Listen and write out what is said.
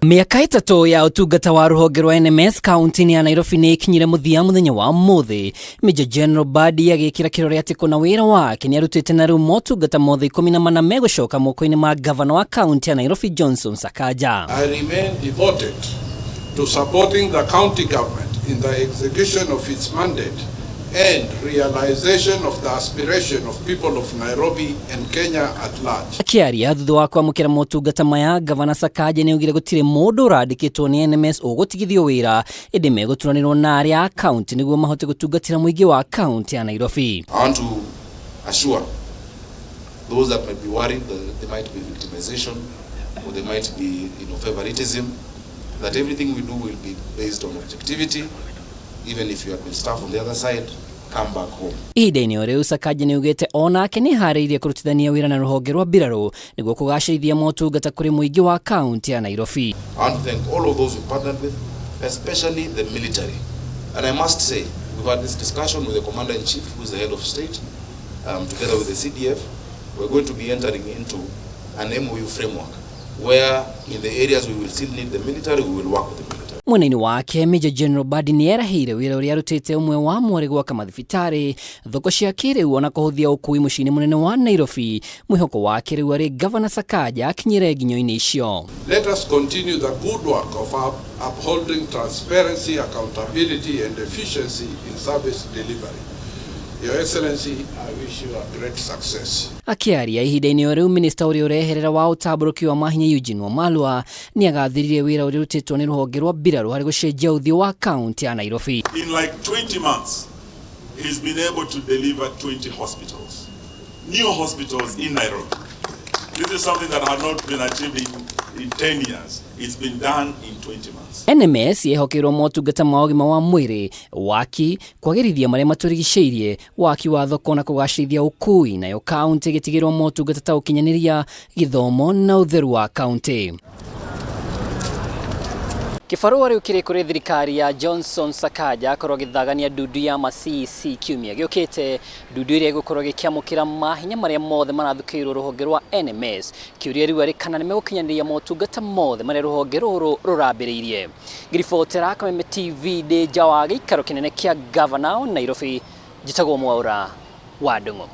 Mĩaka 3 ya ũtungata wa rũhonge rwa NMS kaunti-inĩ ya Nairobi nĩ ĩkinyire mũthia mũthenya wa ũmũthĩ. Major General Badi agĩkĩra kĩrore atĩ kũna wĩra wake nĩ arutĩte na rĩu motungata mothe 14 megũcoka moko-inĩ ma gavana wa kaunti ya Nairobi Johnson Sakaja. I remain devoted to supporting the county government in the execution of its mandate and realization of the aspiration of people of Nairobi and Kenya at large. Akĩaria thutha wa kwamũkĩra motungata maya, gavana Sakaja nĩ augire gũtirĩ mũndũ ũrandĩkĩtwo nĩ NMS ũgũtigithio wĩra, ĩndĩ megũturanĩrwo na arĩa a kaunti nĩguo mahote gũtungatĩra mũingĩ wa kaunti ya Nairobi. I want to assure those that might be worried that there might be victimization or there might be favoritism, that everything we do will be based on objectivity. Even if you have been staff on the other side, come back home. Ihinda-inĩ o rĩu, Sakaja nĩ augĩte onake nĩ harĩirie kũrutithania wĩra na rũhonge rwa mbirarũ nĩguo kũgacĩrithia motungata kũrĩ mũingĩ wa kaunti ya Nairobi. I want to thank all of those we've partnered with, especially the military. And I must say, we've had this discussion with the Commander-in-Chief, who is the head of state, together with the CDF. We're going to be entering into an MOU framework where in the areas we will still need the military, we will work with the military. Mwena-inĩ wake, Major General Badi nĩ erahĩire wĩra ũrĩa arutĩte, ũmwe wa mwarĩ gwaka mathibitarĩ, thoko cia kĩrĩu ona kũhũthia ũkui mũciĩ-inĩ mũnene wa Nairobi. Mwĩhoko wake rĩu arĩ gavana Sakaja akinyĩre nginyo-inĩ icio. Let us continue the good work of upholding transparency, accountability, and efficiency in service delivery. Your Excellency, I wish you a great success. Akĩaria ihinda-inĩ o rĩu, minista ũrĩa ũreherera wa ũtambũrũki wa mahinya Eugene Wamalwa nĩ agathĩrĩrie wĩra ũrĩa ũrutĩtwo nĩ rũhonge rwa mbirarũ harĩ gũcenjia ũthiũ wa kaunti ya Nairobi. In like 20 months, he's been able to deliver 20 hospitals, new hospitals in Nairobi. This is something that had not been achieved in 10 years. It's been done in 20 months. NMS yehokeirwo motungata ma ũgima wa mwĩrĩ, waki, kwagĩrithia marĩa matũrigicĩirie, waki wa thoko na kũgacĩrithia ũkui, nayo kaunti ĩgĩtigĩrwo motungata ta ũkinyanĩria, gĩthomo na ũtheru wa kaunti. Kĩbarũa rĩu kĩrĩ kũrĩ thirikari ya Johnson Sakaja akorwo agĩthagania ndundu ya ma-CEC kiumia gĩũkĩte, ndundu ĩrĩa ĩgũkorwo ĩgĩkĩamũkĩra mahinya marĩa mothe marathukĩirwo rũhonge rwa NMS. Kĩũria rĩu arĩ kana nĩmegũkinyanĩria motungata mothe marĩa rũhonge rũrũ rũrambĩrĩirie. Ngĩribotera Kameme TV ndĩ nja wa gĩikaro kĩnene kĩa gavana Nairobi, njĩtagwo Mwaũra wa Ndung'u.